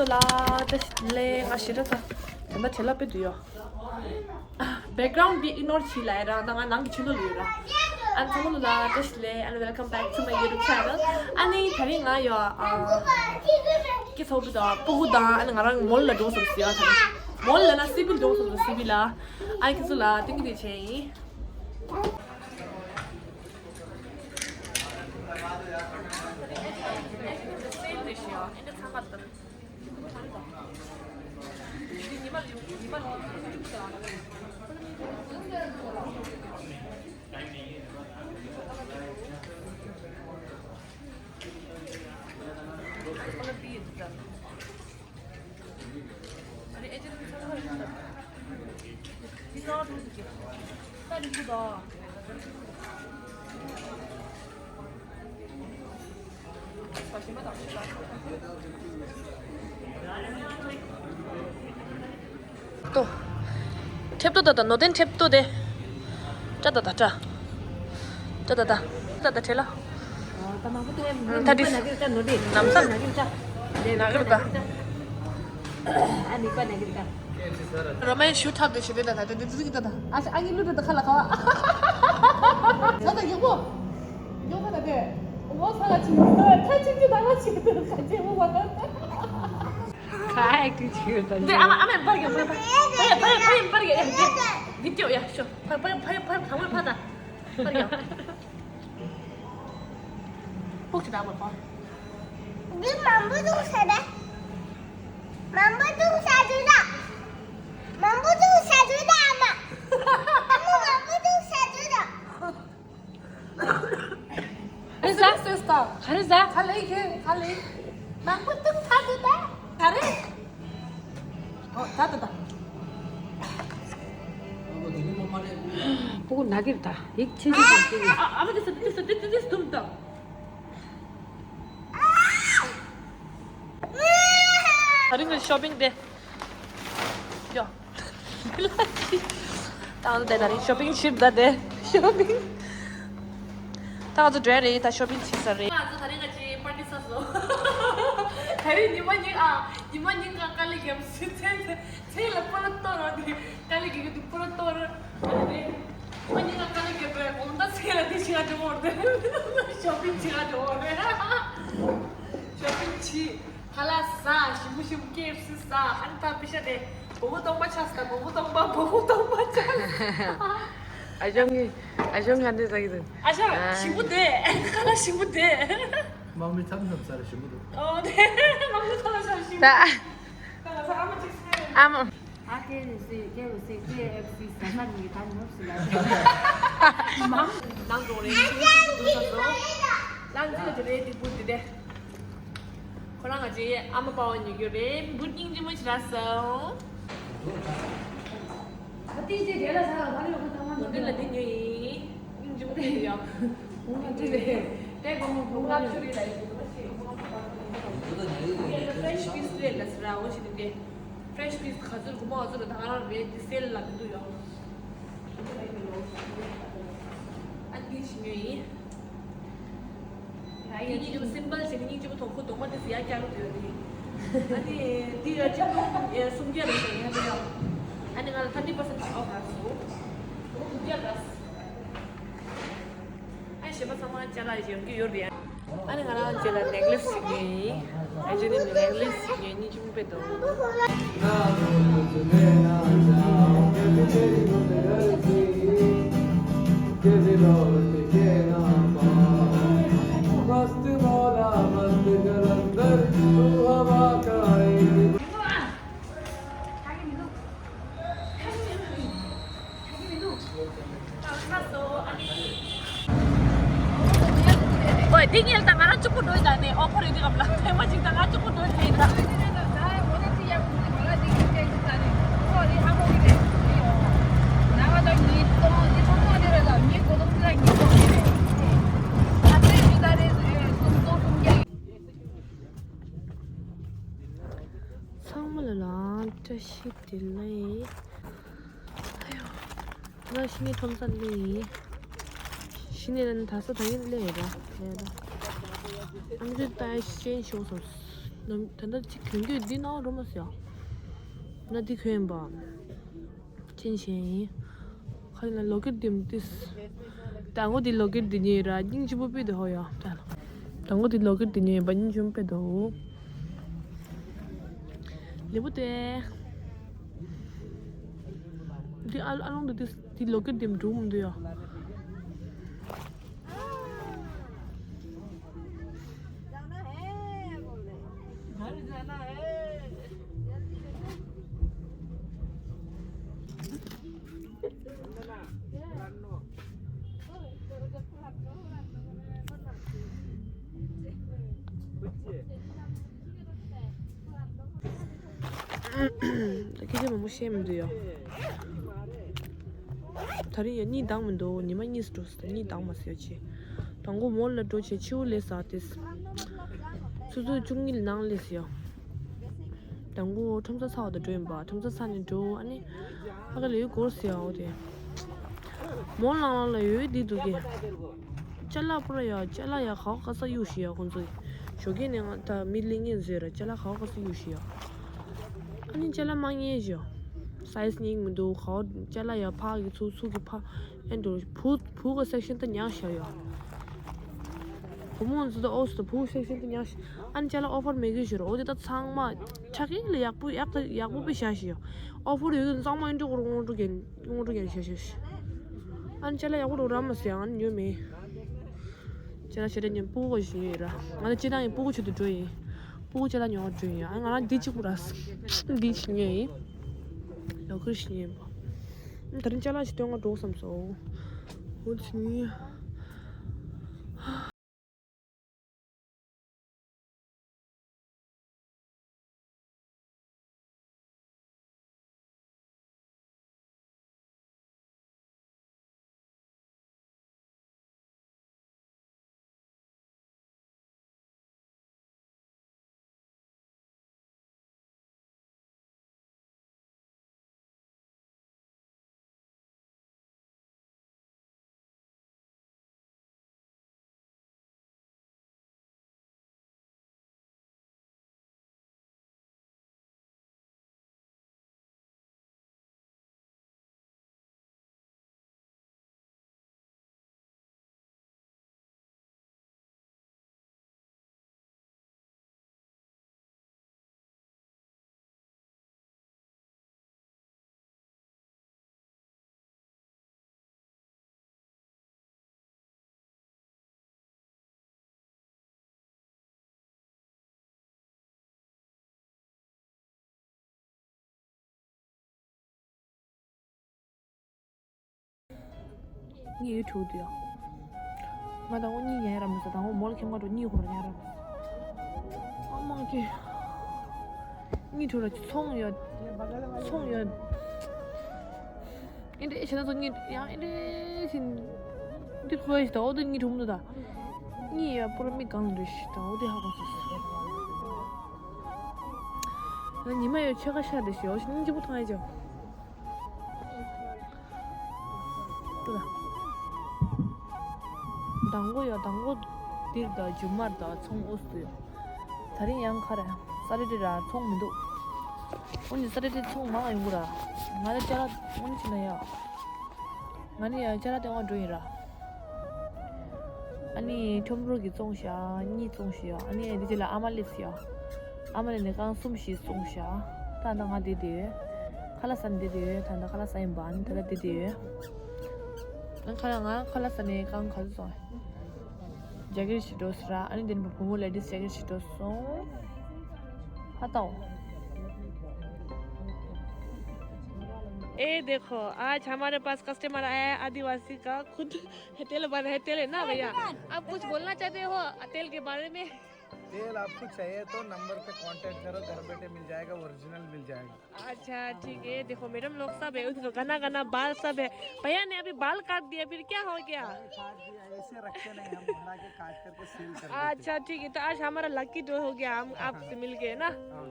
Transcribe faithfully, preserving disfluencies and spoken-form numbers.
ལ་བཀྲ་ཤིས་བདེ་ལེགས། ང་ཞེ་དྲག་ད་ད་ལྟ་བྲེལ་བ་དཔེ་འདུག་ཡོ། Background དེ་ignore བྱེད་ལ་ཡ་ར། ད་ང་ནང་གི་ཕྱི་ལོགས་ལ་ཡོད་ར། ཨ་ཚང་མ་ལ་བཀྲ་ཤིས་བདེ་ལེགས། And welcome back to my YouTube channel. ཨ་ནི་དེ་རིང་ང་ཡོ་ཨ་སྐྱེ་ཚོགས་པ་དང་སྤུ་གུ་དང་ཨ་ནི་ང་རང་མོལ་ལ་འགྲོ་བསམ་སི་ཡོ། ད་མོལ་ལ་ན་སི་བིལ་འགྲོ་བསམ་སི་བིལ་ལ། ཨ་ནི་ཁྱེད་ཚོ་ལ་ཏིང་གི་དེ་བྱས་ཡིན། ཏོ། ཁྲེབ་ཏོ་ད་ད་ནོ་ཏན་ཁྲེབ་ཏོ་དེ། ཏྲ་ད་ད་ཏྲ། ཏྲ་ད་ད། ཏྲ་ད་ཁྲེ་ལ། ད་མང་པོ་ཏོ། ཐ་དྲིས། ནམ་ས། ན་གི་རུ་ད། ཨ་ནི་པ་ན་གི་རུ་ད། རོ་མན་ཞུ་ཐབས་དེ་ཞེ་དེ་ད་ད་དེ་དེ་དེ་ད་ད། ཨ་ཞ་ཨ་ནི་ལུ་ད་ད་ཁ་ལ་ཁ་བ། ད་ད་ཡོ་གོ། ཡོ་ག་ད་དེ། ངོ་ས་ལ་ཆིན་ད་ཆིན་ཆིན་ད་ལ་ཆིན་ད་ཁ་ཆེ་བོ་བ་ད། ཁ་ཨེག་ཊིང་བྱེད་ཡོད་ད། འདི་ཨ་མ་ཨ་མ་པར་གྱི་པར་གྱི་པར་གྱི་པར་གྱི་པར་གྱི་ཡ་འདི་འདི་ཡོ་ཡ་ཤོ་པར་པར་པར་པར་དང་པོ་པར་དང་པར་གྱི་ཡ། ཕུག་ཅི་ད་པར་པར། འདི་མང་པོ་འདུག་ཟེར་བས། མང་པོ་འདུག་ཟེར་ཟེར་ད། མང་པོ་འདུག་ཟེར་ཟེར་ད་ཨ་མ། ཨ་མ་མང་པོ་འདུག་ཟེར་ཟེར་ད། ཧ་རི་ཟ། སོས་ད། ཧ་རི་ཟ། ཁ་ལེ་ཁེ་ཁ་ལེ། མང་པོ་འདུག་ས་དེ་ད། ག་རེ། ཨོ་ད་ད་ད། སྤུ་གུ་ན་གིར་ད་ཡིག་ཆེན་ཆེན་ཞིག་ཨ་ཨ་ཨ་མ་དེ་ས་དེ་ས་དེ་དེ་དེ་སྟུམ་ད། ད་རིང་གི་ཤོ་པིང་དེ། ཡོ། ད་ང་ཚོ་དེ་ད་རིང་ཤོ་པིང་ཕྱིར་ད་དེ་ཤོ་པིང་། ད་ང་ཚོ་འགྲོ་ཡ་རེད། ད་ཤོ་པིང་ཕྱིར་ས་རེད། ང་ཚོ་ད་རིང་ང་ཅི་པར་ཊི་ས་སོ། ད་རིང་ཉི་མ་ཉིན་ཨ་ཉི་མ་ཉིན་གང་དཀའ་ལས་བརྒྱབ་སི་ཚེ་ཚེ་ལ་པར་ཏོ་ར་དེ་དཀའ་ལས་བརྒྱབ་ཀྱི་འདུག་པར་ཏོ་ར་ཨ་ནི་དེ་ཉི་མ་ཉིན་གང་དཀའ་ལས་བརྒྱབ་པའི་དགོང་དག་ཚེ་ལ་དེ་ཞིག་ཨ་འགྲོ་བར་དེ་ཤོ་པིང་ཕྱིར་ཨ་འགྲོ་བར་རེད། ཤོ་པིང་ཕྱིར། ཁ་ལག་ཟ། ཞིམ་པོ་ཞིམ་པོ་ཀེ་ཨེཕ་སི་ཟ། ཨ་ནི་ད་པི་ཤ་དེ་བོ་བོ་སྟོང་པ་ཆགས་ད། བོ་བོ་སྟོང་པ་བོ་བོ་སྟོང་པ་ཆགས། ཨ་ཞང་གི་ཨ་ཞང་ག་འདྲ་ཟ་གི་འདུག་ཨ་ཞང་ཨ། ཞིམ་པོ་དེ། ཁ་ལག་ཞིམ་པོ་དེ། དམག་མི་མཚམས་མཚམས་ཟ་ར་ཞིམ་པོ་འདུག་ཨོ་དེ་དམག་མི་ཁ་ལག་ཟ་ར་ཞིམ་པོ། ད་ཁ་ལག་ཟ། ཨ་མ་ཅིག་ཟ། ཨ་མ། ཨ་ཀེ་ཨེཕ་སི་ཀེ་ཨེཕ་སི་ཀེ་ཨེཕ་སི་ཟ་ས་མི་ད་ནོར་སི་ལ། མང་ནང་འགྲོ་རེད། ཞིམ་པོ་ཞིམ་པོ་འདུག་ས་སོ། ལང་ཚོ་དེ་རེད། དེ་བུ་དེ་དེ། ཁོ་རང་ང་ཚོའི་ཨ་མ་པ་བ་ཉོ་རྒྱུ་རེད། འབུར་སྙིང་རྗེ་མོ་ཞིག་རག་སོང་། ཨ་ཏི་ཅེ་རེད་ལ་ས་ལ་ཕ་རེད། ཁོ་ཚང་མ་འདི་ལ་འདི་ཉོས་ཡིན། སྙིང་རྗེ་མོ་དེ་ཡོད། འབུར་སྙིང་རྗེ་རེད། དེ་གོང་མ་འབུར་ལྔ་བཅུ་རེད་ལ་ཡིན། འབུར་ལྔ་བཅུ་རེད། ཧྥྲེཤ་པིས་རེད་ལ་ཟེར་ར། འོ་ཞིག་འདི་འདི། ཧྥྲེཤ་པིས་ག་ཚོད་སྒོར་མོ་ག་ཚོད་རེད། ད་ག་རང་རེད། འདི་སེལ་ལ་མི་འདུག་ཡོད། ཨ་འདི་ཞིག་ཉོས་ཡིན། ཡ་ཡ། སྙིང་རྗེ་པོ་སིམ་པལ་བྱས་ནས་སྙིང་རྗེ་པོ་དོ་ཁུར་གདོང་པ་དེ་ཟེར་ཡ་སྐྱག་རུ་དུ་ཡོད་དེ། ཨ་ནི་འདི་ཡ་ཅི་ལོ་སུམ་བརྒྱ་རེད་ཟེར་ཡ་དེ་ཡ། ཨ་ནི་ང་ལ་thirty percent off རག་སོང་། སུམ་བརྒྱ་རག་སོང་། ཨ་ནི་གཞན་པ་ཚང་མ་ཅ་ལག་ཡོང་གི་ཡོད་རེད། ཨ་ནི་ང་རང་རྗེས་ལ་ནེག་ལེས་ཞིག་ཉོས་ཡིན། ཨ་ཅེ་ནི་ནེག་ལེས་ཞིག་ཉོས། སྙིང་རྗེ་མོ་དཔེ་འདུག་ཨོ་དེ་ཉལ་ད་ང་རང་གཅིག་པུ་འགྲོ་ཡི་ད་ནི། ཨོ་ཁོ་རེ་དེ་གམ་ལ་ཐེངས་མ་གཅིག་ད་ང་གཅིག་པུ་འགྲོ་ཡི་ད། ཚང་མ་ལ་ལ་བཀྲ་ཤིས་བདེ་ལེགས། ཨ་ཡོ། ད་ལྟ་ཕྱི་ནས་ཁྲོམ་སར་སླེབས་ཡིན། ཕྱི་ནས་ད་ས་ད་ཡིན་སླེབས་ཡོད་པ་རེད་ད། ཨ་མི་དེ་ད་ཤེན་ཤོག་སོང་། ནམ་ད་ལྟ་ཅིག་གྱོན་གྱོན་འདི་ནང་རུ་མ་ཟེར། ན་འདི་གྱོན་ཡིན་པ། ཅན་ཤེས་ཡིན། ཁ་ལ་ལོ་ཀེར་འདི་མི་ཏིས། དང་པོ་འདི་ལོ་ཀེར་འདི་ཉོས་ར་སྙིང་རྗེ་པོ་དཔེ་འདུག་ཧོ་ཡ། དང་པོ་འདི་ལོ་ཀེར་འདི་ཉོས་པ་སྙིང་རྗེ་པོ་དཔེ་འདུག་ལེ་པོ་ཏེ། འདི་ཨ་ཨ་ལོང་འདི་ཏིས་འདི་ལོ་ཀེར་འདི་མི་འགྲོ་མི་འདུག་ཡ། སྐད་ཆ་མང་པོ་བཤད་མི་འདུག་ཡ། ད་རིང་ཡང་གཉིད་འདང་མི་འདུག་ཉི་མ་གཉིས་སུ་འགྲོ་སོང་། གཉིད་འདང་མ་སོང་ཡ་ཆེ། དང་པོ་མོལ་ལ་འགྲོ་བྱས་ཕྱི་པོ་སླེབས་ས་དེ། ཆུ་ཚོད་བཅུ་གཉིས་ནང་སླེབས་ཡ། དང་པོ་ཁྲོམ་ས་ཚར་བ་དང་འགྲོ་ཡིན་པ། ཁྲོམ་ས་ཚར་ནས་འགྲོ། ཨ་ནི་ཕ་གི་ལ་ཡོད་སྐོར་ཟེར་ཡ་འོ་དེ། མོལ་ནང་ལ་ཡོད་འདི་འདུག་གི། ཅ་ལག་པུ་ར་ཡ། ཅ་ལག་ཡ་ག་བ་ག་ས་གཡུག་ཤི་ཡ་ཁོང་ཚོ་ཡི། ཞོགས་ཀས་ནས་ང་ད་མི་ལེན་ངེས་བཟོས་ར་ཅ་ལག་ག་བ་ག་ས་གཡུག་ཤི་ཡ། ཨ་ནི་ཅ་ལག་མ་ཉན་ཞོ། སའི་ཛི་ཉན་མི་འདུག་ག་བ་ཅ་ལག་ཡ་ཕག་གི་ཚུགས་ཚུགས་ཀྱི་ཕག་ཨེ་འདུག་བུ་བུ་ག་སེག་ཤན་ད་ཉག་ཤ་ཡ། བུ་མོ་ཚོ་ད་ཨོ་སི་ད་བུ་སེག་ཤན་ད་ཉག་ཤ། ཨ་ནི་ཅ་ལག་ཨོ་ཕར་མེད་གི་ཞོ་ར་འོ་དེ་ད་ཚང་མ་ཁྲག་ཡིག་ལ་ཡག་པོ་ཡག་ད་ཡག་པོ་པི་ཤ་ཤི་ཡ། ཨོ་ཕར་ཡོད་གི་གཙང་མ་ཨེ་འདྲ་གོ་ར་དངོས་འགྲོ་གན། དངོས་འགྲོ་ཡང་ཤ་ཤ་ཤ། ཨ་ནི་ཅ་ལག་ཡག་པོ་འགྲོ་ར་མ་ཟེར་ཨ་ནི་ཉོ་མེད། ཅ་ལག་ཤ་ཏྲ་ཉོ། སྤུ་གུ་ཞིག་ཉོ་ཡིན་ར། ང་ལ་ཅི་དང་ཡིན་སྤུ་གུ་ཆུ་དུ་འགྲོ་ཡིན། སྤུ་གུ་ཅ་ལག་ཉོ་བ་འགྲོ་ཡིན། ཨ་ང་རང་འདི་གཅིག་པུ་ར། འདི་ཞིག་ཉོ་ཡིན། ལོ་ཁར་ཞིག་ཉོ་ཡིན་པ། ད་རིང་ཅ་ལག་ཞིག་སྟོན་ག་འགྲོ་བསམ་སོང་། འོ་ཆི་ཉོ་ཡིན། གཉིད་ཡུལ་དྲུག་དུ་ཡོང་། ང་དང་པོ་གཉིད་ཉལ་ར་མི་ཟ། དང་པོ་མོལ་ཁྱིམ་ཁ་འགྲོ་གཉིད་ཁོར་ཉལ་ར་མི་ཟ། ཨ་མ་ཀི། གཉིད་དྲུག་ལ་ཚོང་ཡོད། ཚོང་ཡོད། ཨིན་དྲེ་ཤེ་ན་ཚོ་གཉིད་ཡང་ཨིན་དྲེ་ཤིན། འདི་ཁོ་ཡི་ཞིག་ད་འོ་དེ་གཉིད་དྲུག་མི་འདུག་ད། གཉིད་ཡ་པུ་ར་མི་གང་འདྲེ་ཤི་ད་འོ་དེ་ཧ་གོ་སོང་། ཉི་མ་ཡོད་ཆེ་ཁ་ཤ་དེ་ཤི་འོ་ཤི་སྙིང་རྗེ་པོ་ཐང་ཡ་ཅོ། ཏུ་ལ། དང་པོ་ཡོད། དང་པོ་འདིར་དང་རྒྱུ་མར་དང་ཚོང་ཨོ་སུ་ཡོད། ད་རིང་ཡང་ཁ་ར་ས་རེ་རེ་ར་ཚོང་མི་འདུག་འོ་ནི་ས་རེ་རེ་ཚོང་མང་ཡོང་གི་ར། ང་ར་ཅ་ལག་འོ་ནི་ཅི་ན་ཡ། ང་ནི་ཡ་ཅ་ལག་སྟེང་བ་འགྲོ་ཡིན་ར། ཨ་ནི་ཁྲོམ་རོགས་ཀྱི་བཙོང་ཤག་གཉིས་བཙོང་ཤག་ཨ་ནི་འདི་རྗེས་ལ་ཨ་མ་སླེབས་ཤག་ཨ་མ་སླེབས་ནས་རྐང་གསུམ་བཞི་བཙོང་ཤག་ད་ལྟ་ང་བསྡད་དེ་ཡོད། ཁ་ལག་ཟ་ནས་བསྡད་དེ་ཡོད། ད་ལྟ་ཁ་ལག་ཟ་ཡིན་པ། ཨ་ནི་ད་ལྟ་བསྡད་དེ་ཡོད། ང་ཁ་ལག་ང་ཁ་ལག་ཟ་ནས་རྐང་ག་ཚོད་བཙོང་། ཇེ་ཀེཊ་ཞིག་འགྲོ་སོང་ར། ཨ་ནི་དེ་ནས་བུ་མོ་ལེ་ཌིས་ཇེ་ཀེཊ་ཞིག་འགྲོ་སོང་། ཧ་ཏའོ། ए देखो, आज हमारे पास कस्टमर आया है आदिवासी का, खुद है तेल भर है, तेल है ना भैया? आप कुछ बोलना चाहते हो तेल के बारे में? तेल आपको चाहिए तो नंबर पे कांटेक्ट करो, घर बैठे मिल जाएगा, ओरिजिनल मिल जाएगा। अच्छा ठीक है, देखो मैडम लोग सब है, उसको घना घना बाल सब है। भैया ने अभी बाल काट दिया, फिर क्या हो गया? काट दिया, ऐसे रखते नहीं हम, बना के काट करके सेल कर देते हैं। अच्छा ठीक है, तो आज हमारा लकी ड्रॉ हो गया, हम आपसे मिल गए ना। हाँ।